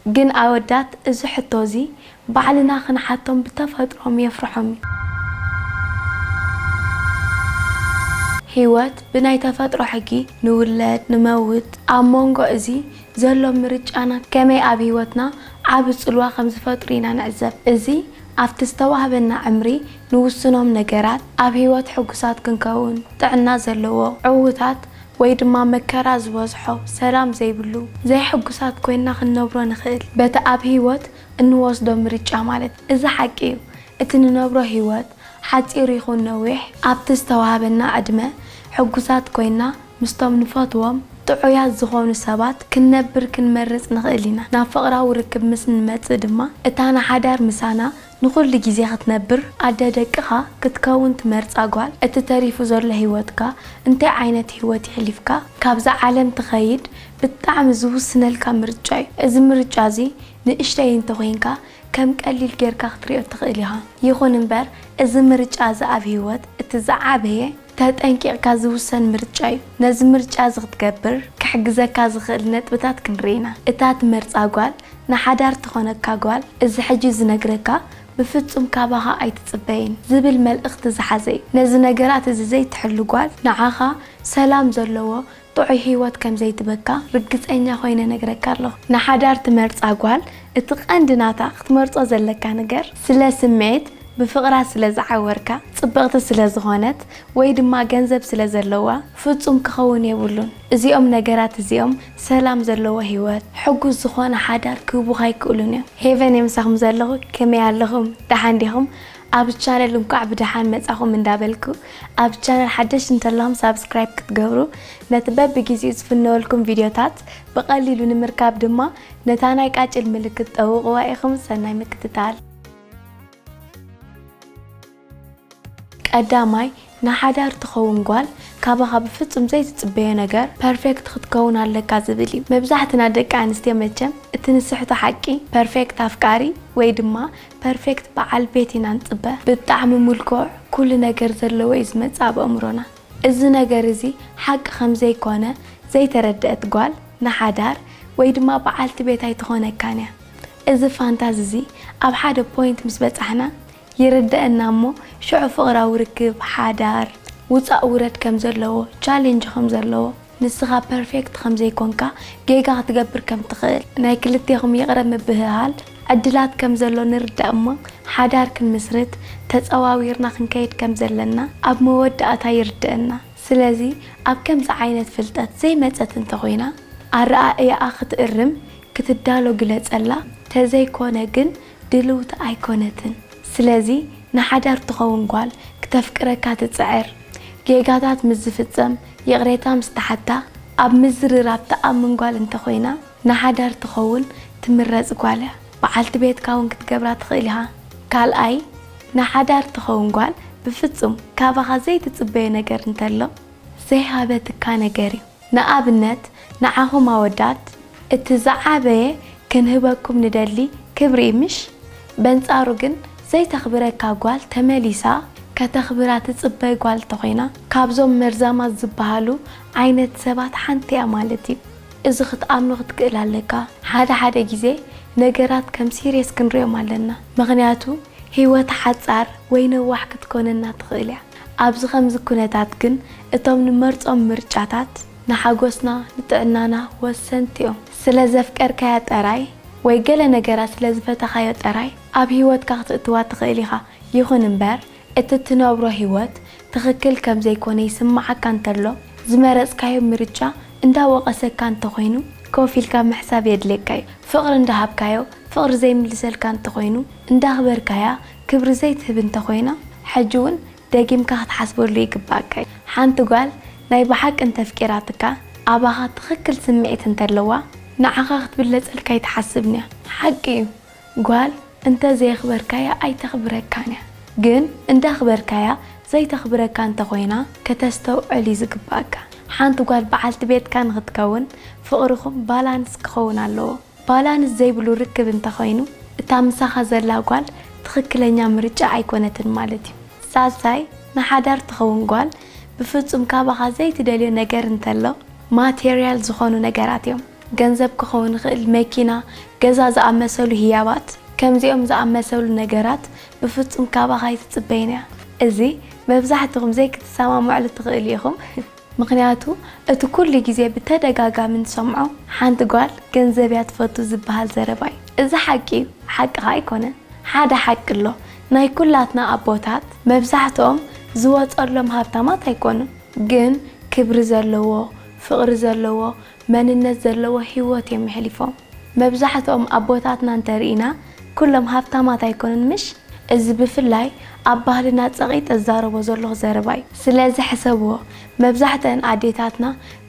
ግን ኣወዳት፣ እዚ ሕቶ እዚ ባዕልና ክንሓቶም ብተፈጥሮም የፍርሖም እዩ። ህይወት ብናይ ተፈጥሮ ሕጊ ንውለድ፣ ንመውት። ኣብ መንጎ እዚ ዘሎ ምርጫና ከመይ ኣብ ህይወትና ዓቢ ጽልዋ ከም ዝፈጥሩ ኢና ንዕዘብ። እዚ ኣብቲ ዝተዋህበና ዕምሪ ንውስኖም ነገራት፣ ኣብ ህይወት ሕጉሳት ክንከውን፣ ጥዕና ዘለዎ፣ ዕዉታት ወይ ድማ መከራ ዝበዝሖ፣ ሰላም ዘይብሉ፣ ዘይሕጉሳት ኮይንና ክንነብሮ ንኽእል። በቲ ኣብ ህይወት እንወስዶ ምርጫ ማለት። እዚ ሓቂ እዩ። እቲ ንነብሮ ህይወት ሓጺር ይኹን ነዊሕ፣ ኣብቲ ዝተዋህበና ዕድመ ሕጉሳት ኮይና ምስቶም ንፈትዎም ጥዑያት ዝኾኑ ሰባት ክንነብር ክንመርጽ ንኽእል ኢና። ናብ ፍቕራዊ ርክብ ምስ ንመጽእ ድማ፣ እታ ንሓዳር ምሳና ንኹሉ ግዜ ክትነብር ኣደ ደቅኻ ክትከውን ትመርጻ ጓል፣ እቲ ተሪፉ ዘሎ ህይወትካ እንታይ ዓይነት ህይወት የሕሊፍካ ካብዛ ዓለም ትኸይድ ብጣዕሚ ዝውስነልካ ምርጫ እዩ። እዚ ምርጫ እዚ ንእሽተይ እንተኾይንካ ከም ቀሊል ጌርካ ክትሪኦ ትኽእል ኢኻ። ይኹን እምበር፣ እዚ ምርጫ እዚ ኣብ ህይወት እቲ ዝዓበየ ተጠንቂቕካ ዝውሰን ምርጫ እዩ። ነዚ ምርጫ እዚ ክትገብር ክሕግዘካ ዝኽእል ነጥብታት ክንርኢ ኢና። እታ ትመርጻ ጓል ንሓዳር ትኾነካ ጓል፣ እዚ ሕጂ ዝነግረካ ብፍጹም ካባኻ ኣይትጽበይን ዝብል መልእኽቲ ዝሓዘ እዩ። ነዚ ነገራት እዚ ዘይትሕሉ ጓል፣ ንዓኻ ሰላም ዘለዎ ጥዑይ ህይወት ከም ዘይትበካ ርግጸኛ ኮይነ ነግረካ ኣለኹ። ንሓዳር ትመርጻ ጓል፣ እቲ ቀንዲ ናታ ክትመርጾ ዘለካ ነገር፣ ስለ ስምዒት ብፍቕራ ስለ ዝዓወርካ፣ ጽብቕቲ ስለ ዝኾነት፣ ወይ ድማ ገንዘብ ስለ ዘለዋ፣ ፍጹም ክኸውን የብሉን። እዚኦም ነገራት እዚኦም ሰላም ዘለዎ ህይወት፣ ሕጉስ ዝኾነ ሓዳር ክህቡኻ ኣይክእሉን እዮም። ሄቨን እየ ምሳኹም ዘለኹ። ከመይ ኣለኹም? ደሓን ዲኹም? ኣብ ቻነል እንኳዕ ብደሓን መጻኹም እንዳበልኩ፣ ኣብ ቻነል ሓደሽ እንተለኹም ሳብስክራይብ ክትገብሩ፣ ነቲ በብግዜኡ ዝፍነወልኩም ቪድዮታት ብቐሊሉ ንምርካብ ድማ ነታ ናይ ቃጭል ምልክት ጠውቕዋ ኢኹም። ሰናይ ምክትታል። ቀዳማይ፣ ንሓዳር ትኸውን ጓል ካባኻ ብፍጹም ዘይትጽበዮ ነገር ፐርፌክት ክትከውን ኣለካ ዝብል እዩ። መብዛሕትና ደቂ ኣንስትዮ መቸም እቲ ንስሕቶ ሓቂ ፐርፌክት ኣፍቃሪ ወይ ድማ ፐርፌክት በዓል ቤት ኢና ንጽበ። ብጣዕሚ ምልኩዕ፣ ኩሉ ነገር ዘለዎ እዩ ዝመጽእ ኣብ ኣእምሮና። እዚ ነገር እዚ ሓቂ ከም ዘይኮነ ዘይተረድአት ጓል ንሓዳር ወይ ድማ በዓልቲ ቤት ኣይትኾነካን እያ። እዚ ፋንታዚ እዚ ኣብ ሓደ ፖይንት ምስ በጻሕና ይርደአና እሞ ሽዑ ፍቕራዊ ርክብ፣ ሓዳር፣ ውጻእ ውረድ ከም ዘለዎ፣ ቻሌንጅ ከም ዘለዎ፣ ንስኻ ፐርፌክት ከም ዘይኮንካ፣ ጌጋ ክትገብር ከም ትኽእል፣ ናይ ክልቴኹም ይቕረ ምብህሃል ዕድላት ከም ዘሎ ንርዳእ እሞ፣ ሓዳር ክንምስርት ተጸዋዊርና ክንከይድ ከም ዘለና ኣብ መወዳእታ ይርደአና። ስለዚ ኣብ ከምዚ ዓይነት ፍልጠት ዘይመጸት እንተኾይና፣ ኣረኣእያኣ ክትእርም ክትዳሎ ግለጸላ፣ ተዘይኮነ ግን ድልውቲ ኣይኮነትን። ስለዚ ንሓዳር ትኸውን ጓል ክተፍቅረካ ትጽዕር፣ ጌጋታት ምስ ዝፍጸም ይቕሬታ ምስ ትሓታ፣ ኣብ ምዝርራብ ትኣምን ጓል እንተኾይና፣ ንሓዳር ትኸውን ትምረጽ ጓል እያ። በዓልቲ ቤትካ እውን ክትገብራ ትኽእል ኢኻ። ካልኣይ፣ ንሓዳር ትኸውን ጓል ብፍጹም ካባኻ ዘይትጽበዮ ነገር እንተሎ፣ ዘይሃበትካ ነገር እዩ። ንኣብነት፣ ንዓኹም ኣወዳት እቲ ዝዓበየ ክንህበኩም ንደሊ ክብሪ እዩ፣ ምሽ? በንጻሩ ግን ዘይተኽብረካ ጓል ተመሊሳ ከተኽብራ ትጽበ ጓል እንተኾይና፣ ካብዞም መርዛማት ዝበሃሉ ዓይነት ሰባት ሓንቲ እያ ማለት እዩ። እዚ ክትኣምኖ ክትክእል ኣለካ። ሓደ ሓደ ግዜ ነገራት ከም ሲሪየስ ክንሪኦም ኣለና። ምኽንያቱ ህይወት ሓጻር ወይ ነዋሕ ክትኮነና ትኽእል እያ። ኣብዚ ከምዚ ኩነታት ግን እቶም ንመርጾም ምርጫታት ንሓጎስና፣ ንጥዕናና ወሰንቲ እዮም። ስለ ዘፍቀርካያ ጥራይ ወይ ገለ ነገራት ስለ ዝፈተኻዮ ጥራይ ኣብ ህይወትካ ክትእትዋ ትኽእል ኢኻ። ይኹን እምበር፣ እቲ ትነብሮ ህይወት ትኽክል ከም ዘይኮነ ይስምዓካ እንተሎ፣ ዝመረጽካዮ ምርጫ እንዳወቐሰካ እንተኾይኑ፣ ኮፍ ኢልካ ምሕሳብ የድልየካ እዩ። ፍቕሪ እንዳሃብካዮ፣ ፍቕሪ ዘይምልሰልካ እንተኾይኑ፣ እንዳኽበርካያ ክብሪ ዘይትህብ እንተኾይና፣ ሕጂ እውን ደጊምካ ክትሓስበሉ ይግባኣካ እዩ። ሓንቲ ጓል ናይ ብሓቂ እንተፍቂራትካ፣ ኣባኻ ትኽክል ስምዒት እንተለዋ፣ ንዓኻ ክትብለጸልካ ኣይትሓስብን እያ። ሓቂ እዩ፣ ጓል እንተ ዘየኽበርካያ ኣይተኽብረካን እያ። ግን እንዳኽበርካያ ዘይተኽብረካ እንተኾይና፣ ከተስተውዕል እዩ ዝግባኣካ። ሓንቲ ጓል በዓልቲ ቤትካ ንኽትከውን፣ ፍቕርኹም ባላንስ ክኸውን ኣለዎ። ባላንስ ዘይብሉ ርክብ እንተኾይኑ፣ እታ ምሳኻ ዘላ ጓል ትኽክለኛ ምርጫ ኣይኮነትን ማለት እዩ። ሳልሳይ፣ ንሓዳር ትኸውን ጓል ብፍጹም ካባኻ ዘይትደልዮ ነገር እንተሎ፣ ማቴርያል ዝኾኑ ነገራት እዮም። ገንዘብ ክኸውን ይኽእል፣ መኪና፣ ገዛ ዝኣመሰሉ ህያባት። ከምዚኦም ዝኣመሰሉ ነገራት ብፍጹም ካባኻ ኣይትጽበይን እያ። እዚ መብዛሕትኹም ዘይክትሰማምዕሉ ትኽእሉ ኢኹም። ምኽንያቱ እቲ ኩሉ ግዜ ብተደጋጋሚ ንሰምዖ ሓንቲ ጓል ገንዘብ እያ ትፈቱ ዝበሃል ዘረባ እዩ። እዚ ሓቂ እዩ፣ ሓቂ ኸኣ ኣይኮነን። ሓደ ሓቂ ኣሎ፣ ናይ ኩላትና ኣቦታት መብዛሕትኦም ዝወጸሎም ሃብታማት ኣይኮኑን፣ ግን ክብሪ ዘለዎ፣ ፍቕሪ ዘለዎ፣ መንነት ዘለዎ ህይወት እዮም የሕሊፎም። መብዛሕትኦም ኣቦታትና እንተርኢና ኩሎም ሃብታማት ኣይኮኑን ምሽ? እዚ ብፍላይ ኣብ ባህልና ጸቒጠ ዝዛረቦ ዘለኹ ዘረባ እዩ። ስለዚ ሕሰብዎ፣ መብዛሕትአን ኣዴታትና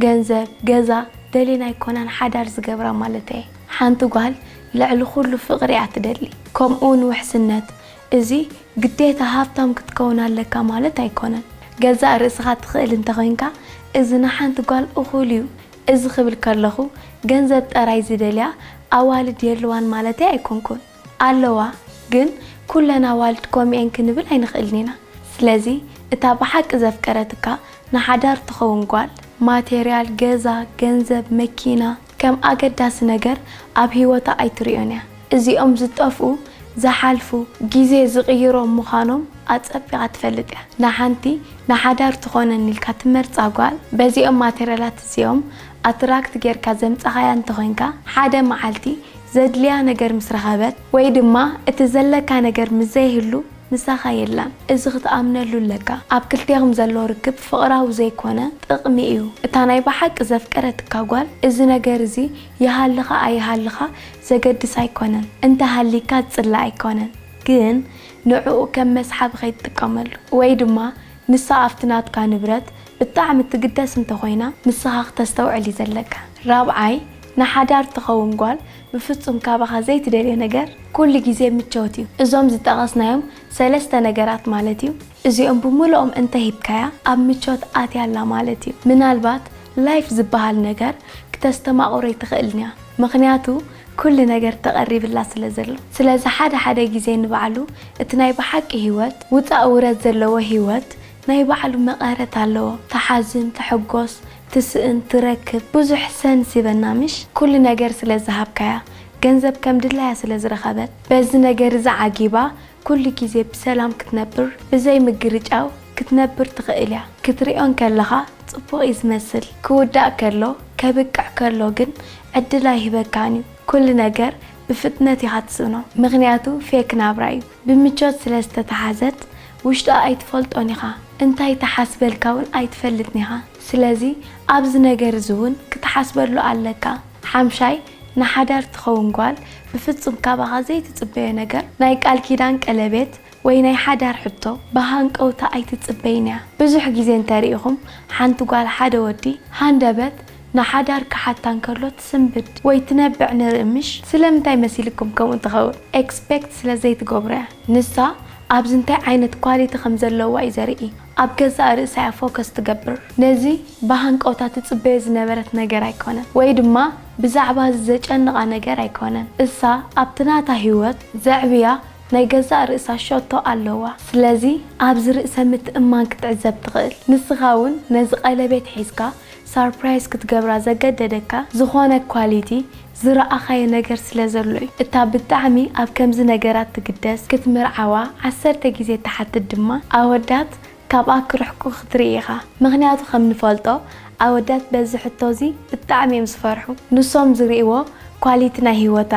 ገንዘብ፣ ገዛ ደልየን ኣይኮናን ሓዳር ዝገብራ ማለተይ። ሓንቲ ጓል ልዕሊ ኩሉ ፍቕሪ እያ ትደሊ፣ ከምኡ እውን ውሕስነት። እዚ ግዴታ ሃብታም ክትከውን ኣለካ ማለት ኣይኮነን። ገዛእ ርእስኻ ትኽእል እንተኾይንካ እዚ ንሓንቲ ጓል እኹል እዩ። እዚ ክብል ከለኹ ገንዘብ ጥራይ ዝደልያ ኣዋልድ የለዋን ማለተይ ኣይኮንኩን። ኣለዋ፣ ግን ኩለን ኣዋልድ ከምኡ እየን ክንብል ኣይንኽእልን ኢና። ስለዚ እታ ብሓቂ ዘፍቀረትካ ንሓዳር ትኸውን ጓል ማቴርያል፣ ገዛ፣ ገንዘብ፣ መኪና ከም ኣገዳሲ ነገር ኣብ ህይወታ ኣይትርእዮን እያ። እዚኦም ዝጠፍኡ፣ ዝሓልፉ፣ ግዜ ዝቕይሮም ምዃኖም ኣጸቢቓ ትፈልጥ እያ። ንሓንቲ ንሓዳር ትኾነኒ ኢልካ ትመርጻ ጓል በዚኦም ማቴርያላት እዚኦም ኣትራክት ጌርካ ዘምጻኻያ እንተኾይንካ፣ ሓደ መዓልቲ ዘድልያ ነገር ምስ ረኸበት ወይ ድማ እቲ ዘለካ ነገር ምስ ዘይህሉ ምሳኻ የላን። እዚ ክትኣምነሉ ኣለካ። ኣብ ክልቴኹም ዘሎ ርክብ ፍቕራዊ ዘይኮነ ጥቕሚ እዩ። እታ ናይ ብሓቂ ዘፍቀረትካ ጓል እዚ ነገር እዚ ይሃልኻ ኣይሃልኻ ዘገድስ ኣይኮነን። እንተ ሃሊካ ዝጽላእ ኣይኮነን፣ ግን ንዕኡ ከም መስሓቢ ከይትጥቀመሉ ወይ ድማ ንሳ ኣብቲ ናትካ ንብረት ብጣዕሚ ትግደስ እንተኾይና ንስኻ ክተስተውዕል እዩ ዘለካ። ራብዓይ፣ ንሓዳር ትኸውን ጓል ብፍጹም ካባኻ ዘይትደልዮ ነገር ኩሉ ግዜ ምቾት እዩ። እዞም ዝጠቐስናዮም ሰለስተ ነገራት ማለት እዩ። እዚኦም ብምልኦም እንተሂብካያ ኣብ ምቾት ኣትያ ኣላ ማለት እዩ። ምናልባት ላይፍ ዝበሃል ነገር ክተስተማቕሮ ኣይትኽእልን እያ። ምኽንያቱ ኩሉ ነገር ተቐሪብላ ስለ ዘሎ። ስለዚ ሓደ ሓደ ግዜ ንባዕሉ እቲ ናይ ብሓቂ ህይወት፣ ውጻእ ውረድ ዘለዎ ህይወት ናይ ባዕሉ መቐረት ኣለዎ። ትሓዝን፣ ትሕጎስ፣ ትስእን፣ ትረክብ፣ ብዙሕ ሰንስ ይበና ምሽ? ኩሉ ነገር ስለ ዝሃብካያ፣ ገንዘብ ከም ድላያ ስለ ዝረኸበት፣ በዚ ነገር እዚ ዓጊባ ኩሉ ግዜ ብሰላም ክትነብር፣ ብዘይ ምግርጫው ክትነብር ትኽእል እያ። ክትሪኦ እንከለኻ ጽቡቕ እዩ ዝመስል። ክውዳእ ከሎ፣ ከብቅዕ ከሎ ግን ዕድል ኣይህበካን እዩ። ኩሉ ነገር ብፍጥነት ኢኻ ትስእኖ። ምኽንያቱ ፌክ ናብራ እዩ። ብምቾት ስለ ዝተተሓዘት ውሽጣ ኣይትፈልጦን ኢኻ። እንታይ ትሓስበልካ እውን ኣይትፈልጥን ኢኻ። ስለዚ ኣብዚ ነገር እዚ እውን ክትሓስበሉ ኣለካ። ሓምሻይ፣ ንሓዳር ትኸውን ጓል ብፍጹም ካባኻ ዘይትጽበዮ ነገር ናይ ቃል ኪዳን ቀለቤት ወይ ናይ ሓዳር ሕቶ ብሃንቀውታ ኣይትጽበይን እያ። ብዙሕ ግዜ እንተሪኢኹም ሓንቲ ጓል ሓደ ወዲ ሃንደበት ንሓዳር ክሓታ እንከሎ ትስንብድ ወይ ትነብዕ ንርኢ ምሽ? ስለምንታይ መሲልኩም ከምኡ ትኸውን? ኤክስፔክት ስለ ዘይትገብሮ እያ። ንሳ ኣብዚ እንታይ ዓይነት ኳሊቲ ከም ዘለዋ እዩ ዘርኢ። ኣብ ገዛእ ርእሳ እያ ፎከስ ትገብር። ነዚ ብሃንቀውታ ትጽበዮ ዝነበረት ነገር ኣይኮነን፣ ወይ ድማ ብዛዕባ እዚ ዘጨንቓ ነገር ኣይኮነን። እሳ ኣብቲ ናታ ህይወት ዘዕብያ ናይ ገዛእ ርእሳ ሸቶ ኣለዋ። ስለዚ ኣብዚ ርእሰ ምትእማን ክትዕዘብ ትኽእል። ንስኻ እውን ነዚ ቀለቤት ሒዝካ ሳርፕራይዝ ክትገብራ ዘገደደካ ዝኾነ ኳሊቲ ዝረኣኻዮ ነገር ስለ ዘሎ እዩ። እታ ብጣዕሚ ኣብ ከምዚ ነገራት ትግደስ፣ ክትምርዓዋ ዓሰርተ ግዜ ትሓትት ድማ ኣወዳት ካብኣ ክርሕቁ ክትርኢ ኢኻ። ምኽንያቱ ከም ንፈልጦ ኣወዳት በዚ ሕቶ እዚ ብጣዕሚ እዮም ዝፈርሑ። ንሶም ዝርእይዎ ኳሊቲ ናይ ህይወታ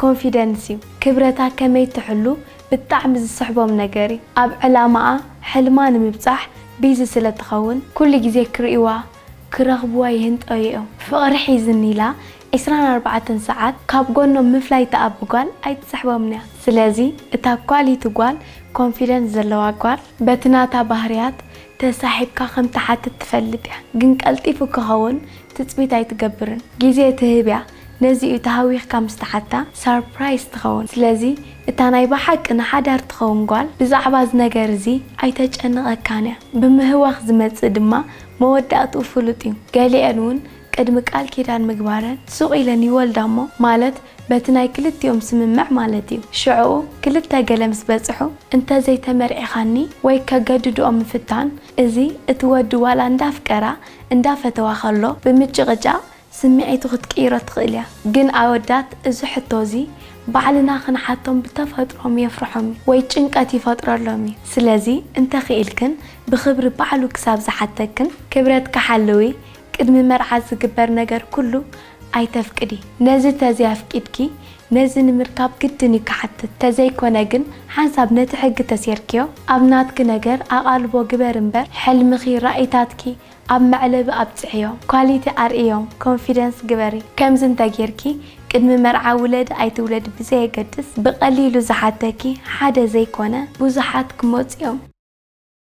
ኮንፊደንስ እዩ። ክብረታ ከመይ ትሕሉ ብጣዕሚ ዝስሕቦም ነገር እዩ። ኣብ ዕላማኣ፣ ሕልማ ንምብጻሕ ቢዚ ስለ ትኸውን ኩሉ ግዜ ክርእይዋ ክረኽብዋ ይህንጠዩ እዮም። ፍቕሪ ሒዝኒ ኢላ ዕስራን ኣርባዕተን ሰዓት ካብ ጎኖም ምፍላይ ትኣቢ ጓል ኣይትስሕቦምን እያ። ስለዚ እታ ኳሊቲ ጓል ኮንፊደንስ ዘለዋ ጓል በቲ ናታ ባህርያት ተሳሒብካ ከም ትሓትት ትፈልጥ እያ። ግን ቀልጢፉ ክኸውን ትጽቢት ኣይትገብርን። ግዜ ትህብ እያ። ነዚ እዩ ተሃዊኽካ ምስ ተሓታ ሳርፕራይዝ ትኸውን። ስለዚ እታ ናይ ብሓቂ ንሓዳር ትኸውን ጓል ብዛዕባ እዚ ነገር እዚ ኣይተጨንቐካን እያ። ብምህዋኽ ዝመጽእ ድማ መወዳእትኡ ፍሉጥ እዩ። ገሊአን እውን ቅድሚ ቃል ኪዳን ምግባረን ሱቕ ኢለን ይወልዳ እሞ፣ ማለት በቲ ናይ ክልቲኦም ስምምዕ ማለት እዩ። ሽዕኡ ክልተ ገለ ምስ በጽሑ እንተዘይተመርዒኻኒ ወይ ከገድድኦ ምፍታን፣ እዚ እቲ ወዲ ዋላ እንዳፍቀራ እንዳፈተዋ ከሎ ብምጭቕጫቕ ስምዒቱ ክትቅይሮ ትኽእል እያ። ግን ኣወዳት እዚ ሕቶ እዚ ባዕልና ክንሓቶም ብተፈጥሮም የፍርሖም እዩ ወይ ጭንቀት ይፈጥረሎም እዩ። ስለዚ እንተኽኢልክን ብኽብሪ ባዕሉ ክሳብ ዝሓተክን ክብረትኪ ሓልዊ። ቅድሚ መርዓ ዝግበር ነገር ኩሉ ኣይተፍቅዲ። ነዚ ተዘይኣፍቂድኪ ነዚ ንምርካብ ግድን እዩ ክሓትት። ተዘይኮነ ግን ሓንሳብ ነቲ ሕጊ ተሴርክዮ ኣብ ናትኪ ነገር ኣቓልቦ ግበር እምበር ሕልምኺ ራኢታትኪ ኣብ መዕለቢ ኣብጽሕዮም፣ ኳሊቲ ኣርእዮም፣ ኮንፊደንስ ግበሪ። ከምዚ እንተጌርኪ ቅድሚ መርዓ ውለዲ ኣይትውለዲ ብዘየገድስ ብቐሊሉ ዝሓተኪ ሓደ ዘይኮነ ብዙሓት ክመጹ እዮም።